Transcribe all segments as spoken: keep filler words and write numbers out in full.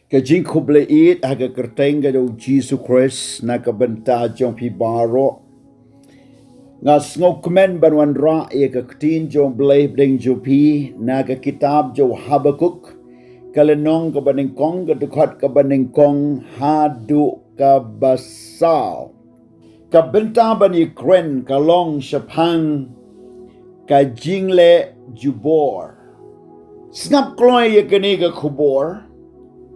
Ka jingkhublei ïeit ha ka kyrteng ka jong u Jisu Khrist na ka bynta jong phi baroh. Nga sngewkmen ban wanrah ïa ka ktien jong u Blei hapdeng jong phi na ka kitab jong u Habakuk, ka lynnong kaba nyngkong, ka dkhot kaba nyngkong haduh kaba saw. Ka bynta ban ïakren ka long shaphang ka jingleh jubor. Sngap kloi ïa kane ka khubor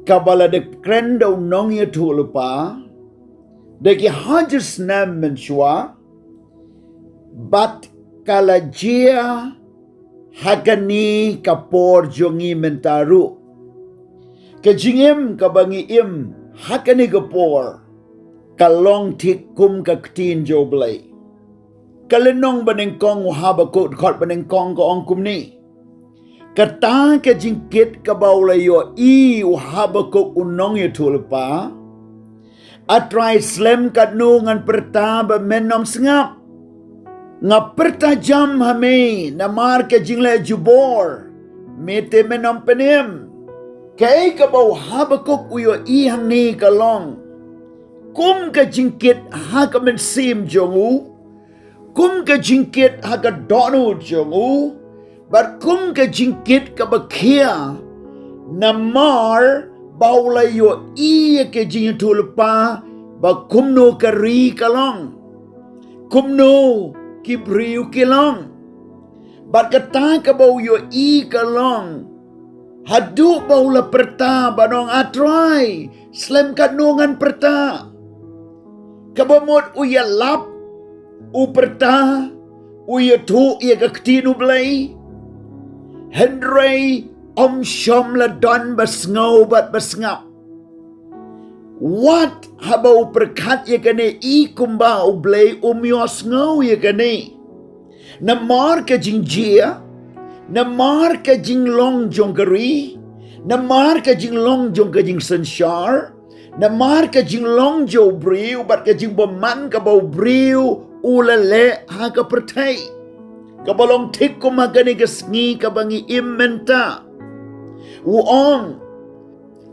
kaba la dep kren da u nongïathuhlypa da ki hajar snem mynshuwa, bad ka la jia ha kane ka por jong ngi mynta ruh. Ka jingim kaba ngi im ha kane ka por ka long thik kum ka ktien jong u Blei. Ka lynnong banyngkong u Habakuk, dkhot banyngkong, ka ong kumne: Kata ka jingkit kaba u la ïohi u Habakuk u nongïathuhlypa, A Trai, slem katno ngan pyrta ba men ym sngap. Nga pyrta jam ha me namar ka jingleh jubor, me te men ym pynim. Kaei kaba u Habakuk u ïohi hangne ka long kum ka jingkit ha ka mynsiem jong u, kum ka jingkit ha ka dohnud jong u, bad kum ka jingkit kaba khia namar ba u la ïohi ïa ka jingïathuhlypa ba kumno ka ri ka long, kumno ki briew ki long. Bad kata kaba u ïohi ka long haduh ba u la pyrta ban ong, A Trai, slem katno ngan pyrta. Kaba mut u ïalap, u pyrta, u ïathuh ïa ka ktien u Blei, hynrei ym shym la don ba sngew bad ba sngap. Wat haba u pyrkhat ïa kane, i kumba u Blei um ïohsngew ïa kane. Namar ka jingjia, namar ka jinglong jong ka ri, namar ka jinglong jong ka jingsynshar, namar ka jinglong jong u briew bad ka jingbymman kaba u briew u la leh ha ka pyrthei, kaba long thik kum ha kane ka sngi kaba ngi im mynta. U ong,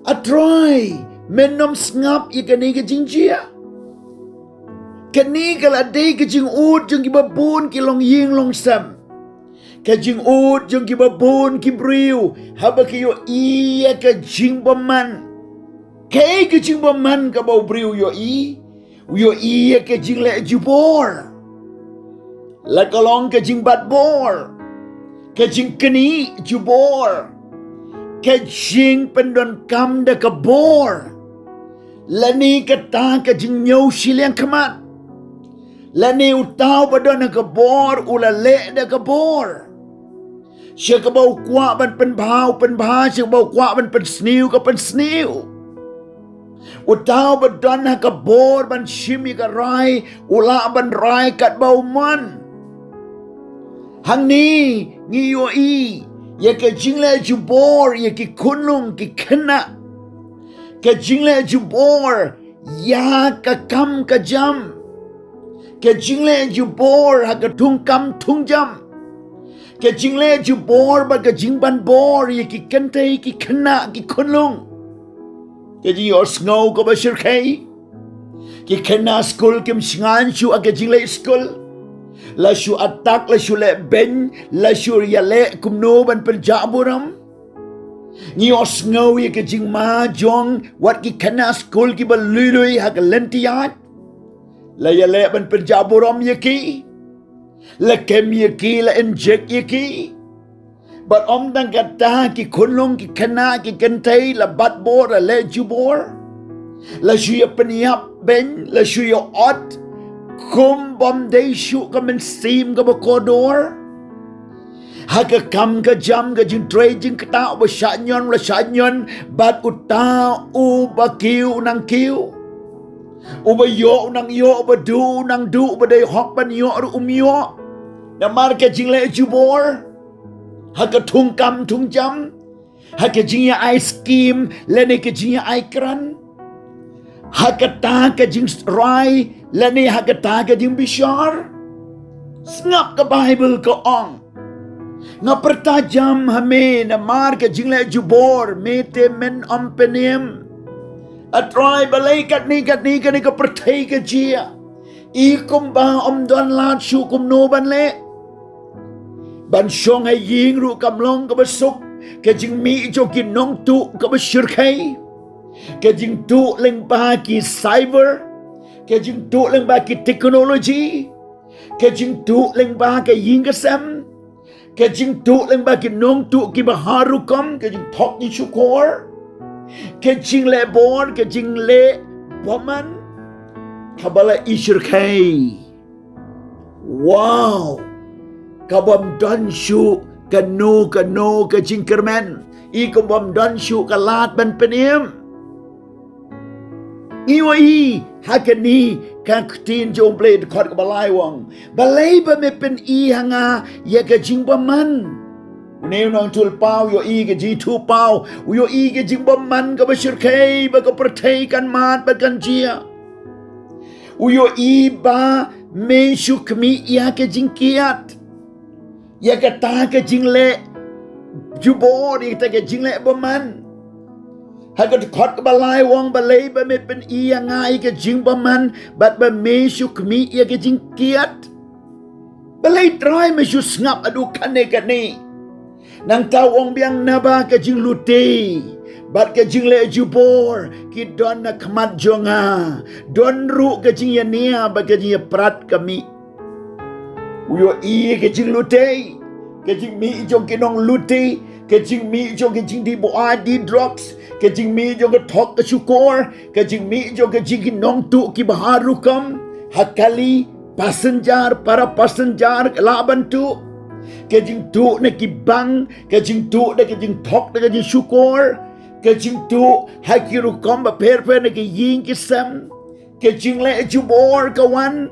A Trai, men ym sngap ïa kane ka jingjia. Kane ka la dei ka jingud jong kiba bun ki longïing longsem, ka jingud jong kiba bun ki briew haba ki ïohi ïa ka jingbymman. Kaei ka jingbymman kaba u briew u ïohi? U ïohi ïa ka jingleh jubor. La ka long ka jingbat bor, ka jingknieh jubor, ka jingpyndonkam da ka bor, lane kata ka jingñiew shiliang khmat, lane uta uba don ha ka bor u la leh da ka bor. Sha kaba u kwah ban pynbha u pynbha, sha kaba u kwah ban pynsniew ka pynsniew. Uta uba don ha ka bor ban shim ïa ka rai u lah ban rai katba u mon. Hangne ngi ïohi ïa ka jingleh jubor ïa ki khunlung ki khynnah, ka jingleh jubor ïa ka kam ka jam, ka jingleh jubor ha ka thungkam thungjam, ka jingleh jubor bad ka jingban bor ïa ki kynthei ki khynnah ki khunlung. Ka jingïohsngew kaba shyrkhei, ki khynnah skul kim shngaiñ shuh ha ka jingleit skul, la shu attack, la shu leh beiñ, la shu ïaleh kumno ban pynjah burom. Ngi ïohsngew ïa ka jingma jong wat ki khynnah skul kiba lui lui ha ka lynti ïaid. La ïaleh ban pynjah burom ïa ki, la kem ïa ki, la inject ïa ki. Bad ym tang kata, ki khunlung ki khynnah ki kynthei la bat bor, la leh jubor, la shu ïa pynïap beiñ, la shu ïa ot, kum bym dei shuh ka mynsiem kaba kordor. Ha ka kam ka jam, ka jingtrei jingktah, uba shah ñion la shah ñion bad uta uba kiew nang kiew, uba ïoh nang ïoh, uba duh nang duh, uba dei hok ban ïoh ruh um ïoh. Namar ka jingleh jubor ha ka thungkam thungjam, ha ka jingïa ai skim lane ka jingïa ai kran, ha kata ka jingrai lane ha kata ka jingbishar. Sngap, ka Baibl ka ong, nga pyrta jam ha me namar ka jingleh jubor, me te men ym pynim. A Trai, balei katne katne kane ka pyrthei ka jia? I kumba ym don lad shuh kumno ban leh. Ban shong ha ïing ruh kam long kaba suk. Ka jingmih jong ki nongtuh kaba shyrkhei. Ka jingtuh lyngba ki cyber. Ka jingtuh lyngba ki technology. Ka jingtuh lyngba ka ïing ka sem. Ka jingtuh lyngba ki nongtuh kiba har rukom, ka jingthok jingshukor. Ka jingleh bor, ka jingleh bymman. Kaba la i shyrkhei. Wow. Kaba ym don shuh kano kano ka jingkyrmen. I kaba ym don shuh ka lad ban pynim. Ngi ïohi ha kane ka ktien jong U Blei, dkhot kaba lai u ong, balei ba me pyni ha nga ïa ka jingbymman? Une u nongïathuhpaw u ïohi ka jingïathuhpaw, u ïohi ka jingbymman kaba shyrkhei ba ka pyrthei kan mad bad kan jia. U ïohi ba me shu khmih ïa ka jingkiad, ïa kata ka jingleh jubor, ïa kata ka jingleh bymman. Ha ka dkhot kaba lai u ong, balei ba me pyni ïa nga ïa ka jingbymman bad ba me shu khmih ïa ka jingkiad? Balei Trai me shu sngap haduh kane kane? Nangta u ong biang, naba ka jinglute bad ka jingleh jubor ki don na khmat jong nga. Don ruh ka jingïania bad ka jingïaprat ka mih. U ïohi ka jinglute, ka jingmih jong ki nonglute, ka jingmih jong ka jingdih buaid, dih drugs, ka jingmih jong ka thok ka shukor, ka jingmih jong ka jing ki nongtuh kiba har rukom, ha kali, passenger, para passenger, lah ban tuh. Ka jingtuh na ki bank, ka jingtuh da ka jingthok da ka jingshukor, ka jingtuh ha ki rukom bapher bapher na ki ïing ki sem. Ka jingleh jubor ka wan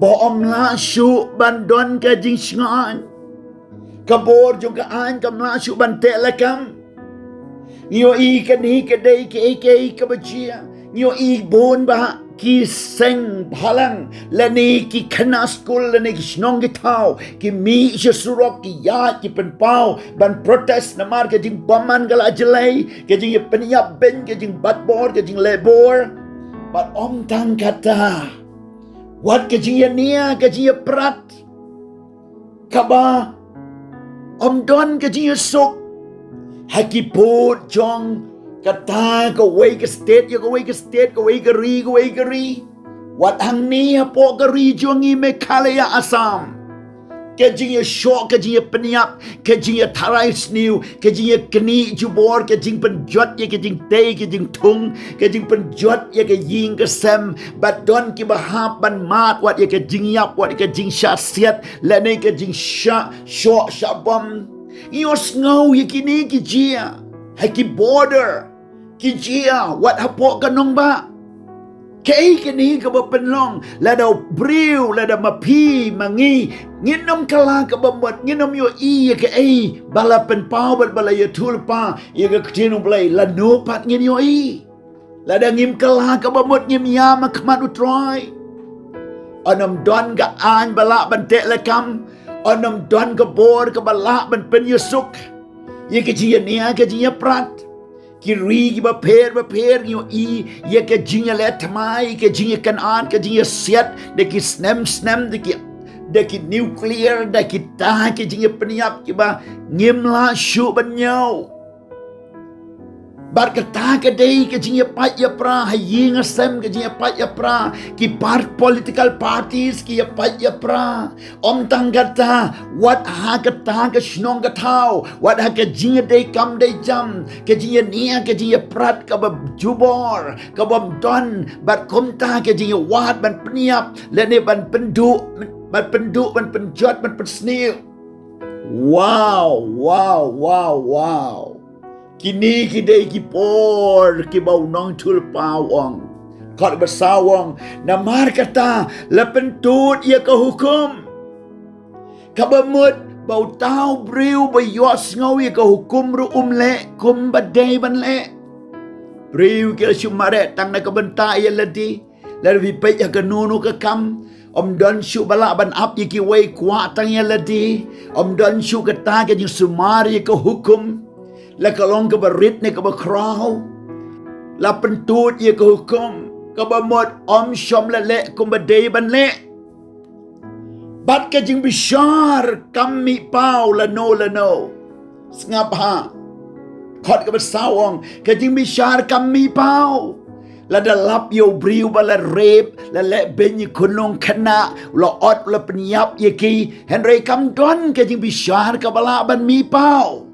ba ym lah shuh ban don ka jingshngaiñ. Ka bor jong ka aiñ kam lah shuh ban teh lakam. Ngi ïohi kane ka dei kaei kaei kaba jia. Ngi ïohi bun bah ki seng bhalang lane ki khynnah skul lane ki shnong ki thaw ki mih sha surok, ki ïaid ki pynpaw ban protest namar ka jingbymman ka la jlei, ka jingïapynïap beiñ, ka jingbat bor, ka jingleh bor. Bad ym tang kata, wat ka jingïania, ka jingïaprat, kaba ym don ka jingïasuk ha ki pud jong kata, kawei ka state ïa kawei ka state, kawei ka ri ïa kawei ka ri. Wat hangne hapoh ka ri jong ngi Meghalaya, Assam, ka jingïashoh, ka jingïapynïap, ka jingïatharai sniew, ka jingïaknieh jubor, ka jingpynjot ïa ka jingtei ka jingthung, ka jingpynjot ïa ka ïing ka sem. Bad don kiba hap ban mad wat ïa ka jingïap, wat ïa ka jingshah siat lane ka jingshah shoh shah bom. Ngi ïohsngew ïa kine ki jia ha ki border, ki jia wat hapoh ka nongbah. Kaei kane kaba pynlong? Lada u briew, lada ma phi ma ngi, ngin ym kylla kaba mut, ngin ym ïohi ïa kaei ba la pynpaw bad ba la ïathuhlypa ïa ka ktien U Blei, lano pat ngin ïohi? Lada ngim kylla kaba mut, ngim ïam ha khmat U Trai, yn ym don ka aiñ ba lah ban teh lakam, yn ym don ka bor kaba lah ban pynïasuk ïa ka jingïania, ka jingïaprat. Ki ri kiba pher bapher ngi ïohi ïa ka jingïaleh thymmai, ka jingïakynad, ka jingïasiat da ki snem snem, da ki, da ki nuclear, da kita ki jingïapynïap kiba ngim lah shuh ban ñiew. Bad kata ka dei ka jingïapait ïapra ha ïing ha sem, ka jingïapait ïapra, ki par-, political parties ki ïapait ïapra. Ym tang kata, wat ha kata ka shnong ka thaw, wat ha ka jingïadei kam dei jam, ka jingïania, ka jingïaprat kaba jubor, kaba ym don, bad kumta ka jingïawad ban pynïap lane ban pynduh, ban pynduh, ban pynjot, ban pynsniew. Wow, wow, wow, wow. Kine ki dei ki por kiba u nongïathuhlypa u ong. Kot ba saw u ong, namar kata la pyntud ïa ka hukum, kaba mut ba uta u briew ba ïohsngew ïa ka hukum ruh um leh kumba dei ban leh. Briew ki la shu mareh tang na ka bynta ïa lade. Lada phi peit ha kano kano ka kam, ym don shuh ba lah ban ap ïa kiwei, kwah tang ïa lade. Ym don shuh kata ka jingsumar ïa ka hukum, la ka long kaba rit ne kaba khraw. la pyntud ïa ka hukum, kaba mut ym shym la leh kumba dei ban leh. Bad ka jingbishar kam mih paw lano lano. Sngap ha. Kot kaba saw ong, ka jingbishar kam mih paw. Lada lap ïa u briew ba la rape, la leh beiñ ïa khunlung khynnah, la ot la pynïap ïa ki, hynrei kam don ka jingbishar kaba lah ban mih paw.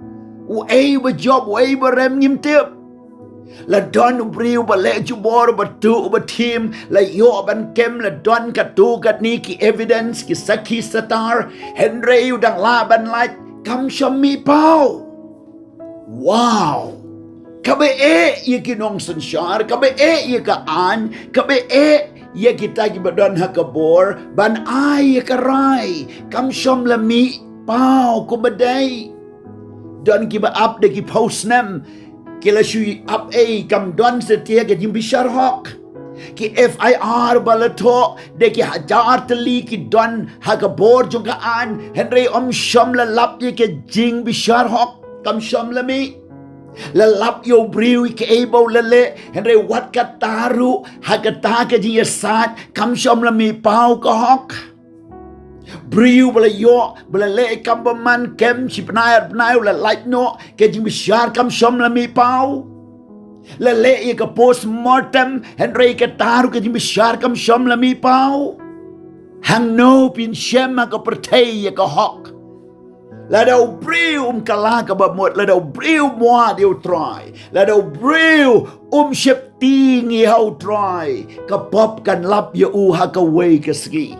Uei ba jop, uei ba rem ngim tip. La don u briew ba leh jubor, ba tuh, ba thim, la ïoh ban kem, la don katto katne ki evidence, ki sakhi satar, hynrei u dang lah ban lait, kam shym mih paw. Wow. Kaba eh ïa ki nongsynshar, kaba eh ïa ka aiñ, kaba eh ïa kita kiba don ha ka bor ban ai ïa ka rai, kam shym la mih paw kumba dei. Don kiba ap da ki phew snem, ki la shu ap ei, kam don satia ka jingbishar hok. Ki F I R ba la thoh da ki hajar tylli ki don ha ka bor jong ka aiñ, hynrei ym shym la lap ïa ka jingbishar hok, kam shym la mih. La lap ïa u briew ïa kaei ba u la leh, hynrei wat kata ruh ha kata ka jingïasaid kam shym la mih paw ka hok. Briew ba la ïoh, ba la leh ïa ka kam bymman, kem shi bnai ar bnai, u la lait noh, ka jingbishar kam shym la mih paw. La leh ïa ka postmortem, hynrei kata ruh ka jingbishar kam shym la mih paw. Hangno phin shem ha ka pyrthei ïa ka hok? Lada u briew um kylla kaba mut, lada u briew um wad ïa u Trai, lada u briew um sheptieng ïa u Trai, ka pop kan lap ïa u ha kawei ka sngi.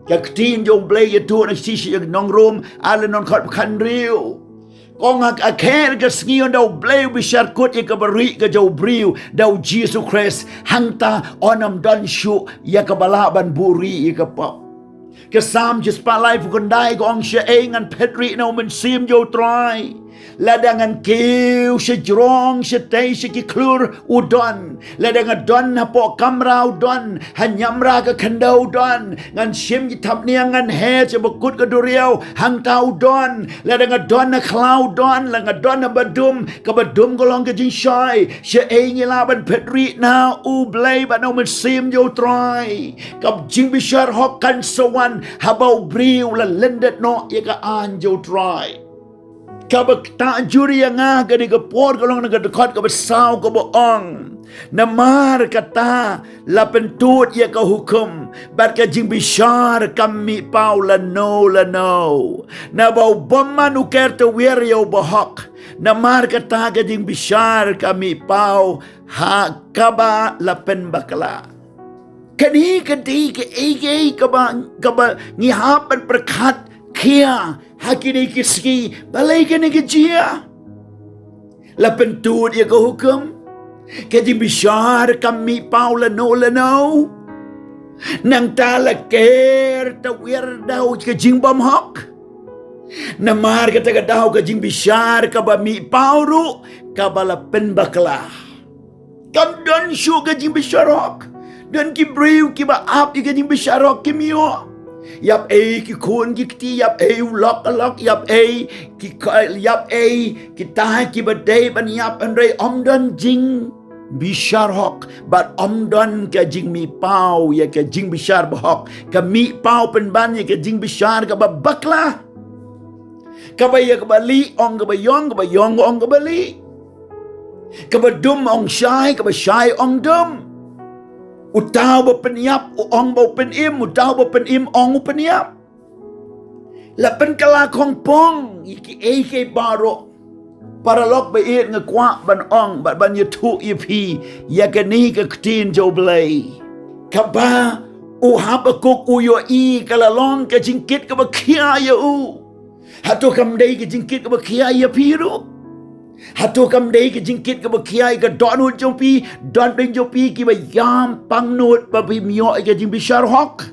Ka ktien jong u Blei ïathuh na ka shithi sha ki nong Rom, ar lynnong khatkhyndai. Ka ong ha ka kher ka sngi, ynda u Blei u bishar kut ïa kaba rieh ka jong u briew da u Jisu Khrist, hangta yn ym don shuh ïa kaba lah ban buhrieh ïa ka pop. Ka Salm shispah laiphew khyndai ka ong, shaei ngan phet rieh na u mynsiem jong u Trai? Lada ngan kiew shajrong shatei sha ki khlur, u don. Lada nga don hapoh kamra, u don. Ha niamra ka khyndew, u don. Ngan shim ki thapniang, ngan her sha bakut ka duriaw, hangta u don. Lada nga don ha khlaw, u don. Lada nga don ha badum, ka badum ka long ka jingshai. Shaei ngi lah ban phet rieh na u Blei bad na u mynsiem jong u Trai? Ka jingbishar hok kan sa wan haba u briew u la lyndet noh ïa ka aiñ jong u Trai. Kaba ktah jur ïa nga ka dei ka por ka long na ka dkhot kaba saw kaba ong, namar kata la pyntud ïa ka hukum, bad ka jingbishar kam mih paw lano lano. Naba u bymman u ker tawiar ïa u bahok, namar kata ka jingbishar ka mih paw ha kaba la pynbakla. Kane ka dei kaei kaei kaba, kaba ngi hap ban pyrkhat khia ha kine ki sngi, balei kane ka jia. La pyntud ïa ka hukum, ka jingbishar kam mih paw lano lano. Nangta la ker tawiar da ka jingbymhok. Namar kata ka daw ka jingbishar kaba mih paw ruh kaba la pynbakla. Kam don shuh ka jingbishar hok. Don ki briew kiba ap ïa ka jingbishar hok kim ïoh. Ïap ei ki khun ki kti, ïap ei u lok ka lok, ïap ei ki ka, ïap ei kita kiba dei ban ïap, hynrei ym don jingbishar hok bad ym don ka jingmih paw ïa ka jingbishar bahok. Ka mih paw pynban ïa ka jingbishar kaba bakla. Kaba ïa kaba lieh ong kaba ïong, kaba ïong ong kaba lieh. Kaba dum ong shai, kaba shai ong dum. Uta uba pynïap u ong ba u pynim, uta uba pynim ong u pynïap. La pynkylla khongpong ïa kiei kiei baroh. Paralok ba ïeit, nga kwah ban ong bad ban ïathuh ïa phi ïa kane ka ktien jong u Blei. Kaba u Habakuk u ïohi ka la long ka jingkit kaba khia ïa u. Hato kam dei ka jingkit kaba khia ïa phi ruh? Hato kam dei ka jingkit kaba khia ïa ka dohnud jong phi? Don pdeng jong phi kiba ïam pangnud ba phim ïoh ïa ka jingbishar hok.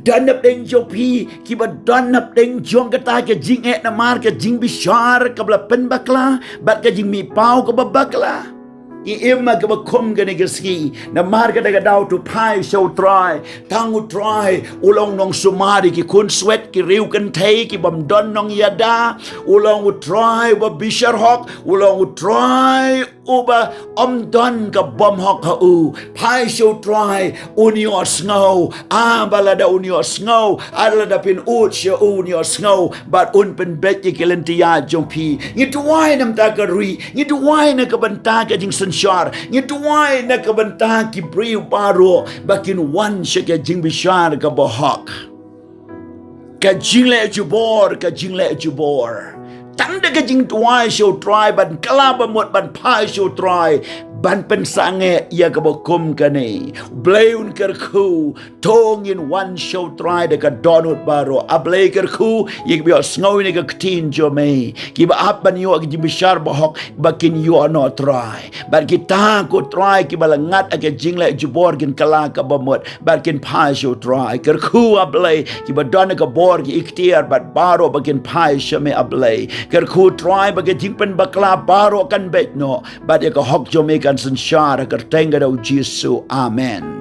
Don napdeng jong phi kiba don napdeng jong kata ka jingeh namar ka jingbishar kaba la pynbakla bad ka jingmih paw kaba bakla. Ngi im ha kaba kum kane ka sngi, namar kata ka daw to phai sha U Trai. Tang U Trai u long nongsumar ïa ki khun swet, ki riew kynthei, ki bym don nongïada. U long U Trai uba bishar hok, u long U Trai uba ym don ka bymhok ha u. Phai sha U Trai, un ïohsngew. Ah, ba lada un ïohsngew, ah, lada phin ud sha u, un ïohsngew bad un pynbeit ïa ki lynti ïaid jong phi. Ngi duwai na ka bynta ka ri, ngi duwai na ka bynta ka jingsynshar, ngi duwai na ka bynta ki briew baroh ba kin wan sha ka jingbishar kaba hok. Ka jingleh jubor, ka jingleh jubor. Tang da ka jingduwai sha U Trai, ban kylla ba mut ban phai sha U Trai, ban pynsangeh ïa kaba kum kane. Blei un kyrkhu, to ngin wan sha U Trai da ka dohnud baroh. A Blei kyrkhu ïa kiba ïohsngew ïa ka ktien jong me, kiba ap ban ïoh ka jingbishar bahok, ba kin ïoh noh Trai. Bad kita ko Trai kiba la ngat ha ka jingleh jubor kin kylla kaba mut bad kin phai sha U Trai. Kyrkhu A Blei kiba don ka bor, ki iktiar bad baroh ba kin phai sha me A Blei. Kyrkhu Trai ba ka jingpynbakla baroh kan beit noh bad ïa ka hok jong me kan synshar, ha ka kyrteng ka U Jisu. Amen.